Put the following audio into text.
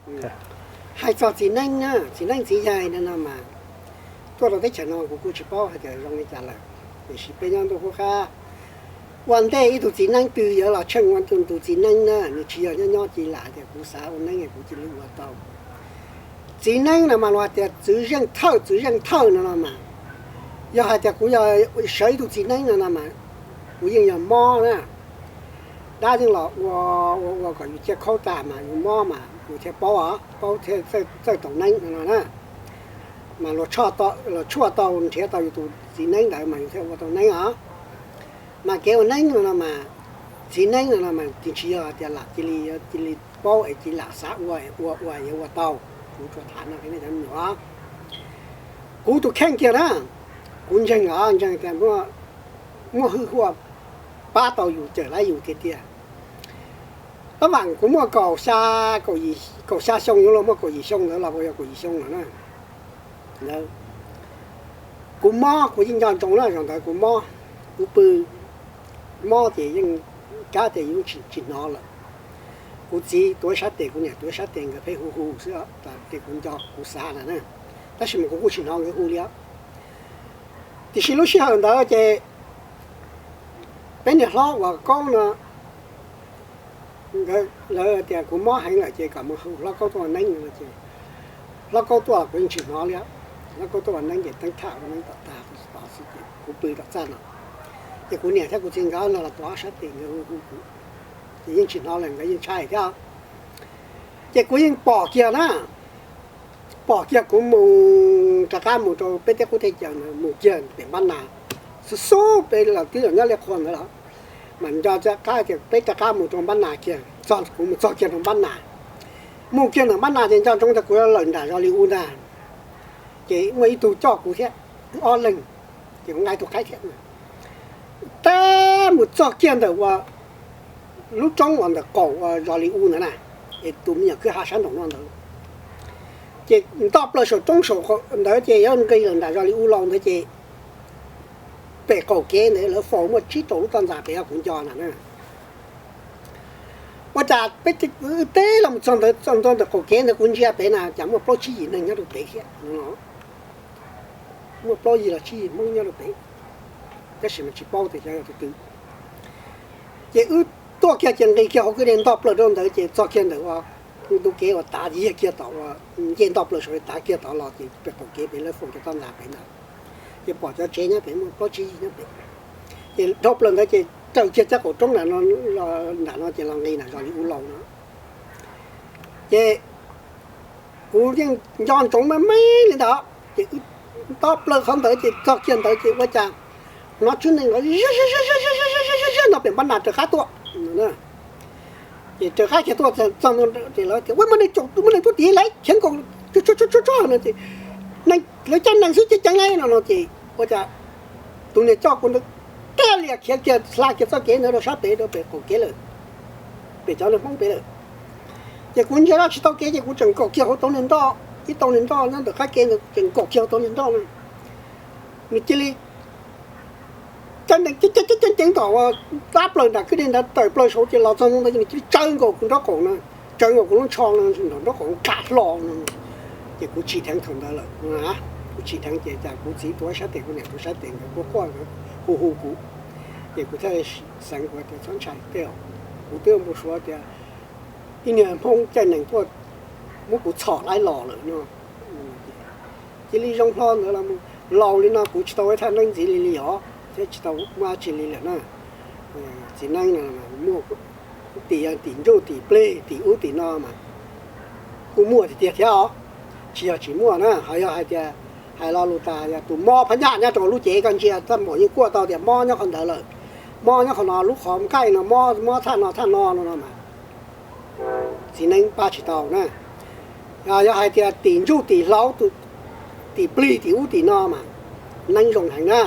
Hais txog txiv neeb na, txiv neeb txiv yaig no no mas, tuaj rau teb chaws no kuv kuj tsis paub hais tias zoo li cas lawm, tiam sis peb nyob ntuj qub qab, ua ntej ib tug txiv neeb twg yuav los tsheej ua tus txiv neeb na, nws tsis yog nyob nyob cia li lam hais tias kuv xav ua neeb kuv cia li ua tau. Txiv neeb no mas luag hais tias txwv zeej thawj, txwv zeej thawj no no mas, yog hais tias kuv yog sawv ib tug txiv neeb no no mas, kuv yeej yog mob na. Dab yeej los ua ua ua kom yus ciaj khaub tag mas yus mob mas yus thiaj paub os, paub thiaj txawj tau neeb no no na. Mas los tshuaj tau nrhiav tau yus tus txiv neeb ntawd mas yus thiaj ua tau neeb os. Mas kev ua neeb no no mas, txiv neeb no no mas tsis yog tias lam cia li, cia li paub es cia li lam xav ua ua ua yuav ua tau. Kuv tsuas tham no rau nej cov me nyuam os. Kuv tus kheej kiag na, kuv ntseeg os, ntseeg tias muaj hwj huaj pab tau yus cawm laib yus tiag tiag. Tab vam kuv muaj kaum xya, kaum xya xyoo yuav luag muaj kaum yim xyoo ntawd los puas yog kaum yim xyoo no na. Kuv mob kuv yeej nco ntsoov na, zaum ntawd kuv mob, kuv pw, mob ces yeej kab tias yus tsis hnov lawm. Kuv txiv tuav sab tes, kuv niam tuav sab tes, nkawd pheej hu hu xwb, ces kuv nco kuv xav na, tab sis mas kuv kuj tsis hnov nkawd hu li os. Tiam sis lub sij hawm ntawd ces peb niag hlob uas Kaub no, lawv tias kuv mob heev lawm ces kom mus hu hlob Kaub tuaj ua neeb no ces hlob Kaub tuaj kuv yeej tsis hnov li. Hlob Kaub tuaj ua neeb ces teeb tham ua neeb tom tag xwb ces kuv pw tom txaj no. Ces kuv niam thiab kuv txiv nkawd no los tuav ob sab tes nkawd hu hu kuv, ces yeej tsis hnov lawm, nkawd yeej ntshai thiab. Ces kuv yeej pom kiag na, pom kiag kuv mus rov qab mus rau peb tej qub teb chaws ntawd, mus kiag pem Npab Nas, xub xub peb los twb los nyob Liaj Qhua ntawd los, mas nco rov qab tias peb rov qab mus rau Npab Nas kiag, kuv mus txog kiag rau Npab Nas, mus kiag ntawm Npab Nas ces nco ntsoov tias kuv yuav lawm nram zos Li U ntag. Ces muaj ib tug coj kuv thiab, wb ob leeg, ces kuv nqa ib tug qaib thiab. Tab mus txog kiag ntawm ua lub roob uas ntawm qaum ua zos Li U ntawd na, es tus me nyuam kwj ha sab nraum no ntawd, ces nto plaws saum roob saum ntawd ces yuav nqis lawm nram zos Li U los ntawd ces pem qaum kev ntawd lawv faus muaj tsib rau lub toj ntxas pem, yog kuv nco na. Ua cas peb teb los txog ntawd, txog ntawm qaum kev ntawd kuv ntsia pem na cas muaj plaub tsib yim neeg nyob rau pem thiab. Muaj plaub yig los tsib yig Hmoob nyob rau pem, tab sis mas tsis paub tias xyov yog tus twg. Ces wb tuaj kiag ces nqis kiag hauv kwj deg nto plaws rau ntawd ces txog kiag ntawm ua ntu kev uas tav yiag kiag tom ua ncej nto plaws saud tav kiag tod los ces pem qaum kev pem lawv faus cov toj ntxas pem ntawd. Ces pom cov tsev nyob pem muaj plaub tsib yig nyob pem. Ces dhau plaws ntawd ces raws kiag cov qaum roob nram no ces los nqis nram zos Li U laus no. Ces kuv yeej nco ntsoov me me li ntawd ces wb nto plaws qhov ntawd ces txog kiag ntawd ces ua cas hnov tswb nees no pem Npab Nas raws qab tuaj. Ces raws qab kiag tuaj txog ces lawv tias muaj neeg tuaj tim lawv khiav nkaus, tsuag tsuag no ces lawv caij nees xwb ceev ceev no no ces ua cas tus niag coj kuv ntawd tiag lias khiav kiag hla kiag txoj kev ntawd rau sab pem rau pem qaum kev lawm, pem cov neeg Hmoob pem lawm. Ces kuv ntsia tsis tau kev ces kuv tseem nkaum kiag hauv tau niag nroj, ib tau niag nroj nyob ntawm qab kev ntawd tseem nkaum kiag hauv tau niag nroj no. Nws cia li caij nees ceev ceev tom tab plaws nram kwj deg ntawd tawm plaws saud ces los txog ntawd ces nws cia li tsawv nkaus kuv nraub qaum no, tsawv nkaus kuv lub ntsho no, nraub qaum qam hlo no. Ces kuv tsim dheev thaum ntawd lawm, kuv tsim dheev ces cas kuv txiv tuav sab tes kuv niam tuav sab tes nkawd quaj quaj nkawd hu hu kuv. Ces kuv thiaj xeev kuv tias txhob ntshai tej, kuv twb npau suav tias ib niag Hmoob caij nees tuaj muab kuv txhom laib los lawm no. Cia li zoo hlo ntawd los laus li no kuv tsis tau ua thaj neeb ntxiv li li os thiab tsis tau muaj dab tsi li lawm na. Txiv neeb no muaj tim, tim ntsuj tim plig tim ub tim no mas kuj muaj tiag tiag thiab os, tsis yog tsis muaj na. Ho yog hais tias hais lo lus tas yog tus mob phab nyaj nyob rau lub cev koj ntsia txaj muag yeej kuaj tau tias mob nyob qhov ntawd lawm, mob nyob qhov no lub qhov nqaij no mob, mob thaj no thaj no no no mas txiv neeb pab tsis tau na. Yog hais tias tim ntsuj tim hlaub, tim plig tim ub tim no mas neeb zoo heev na.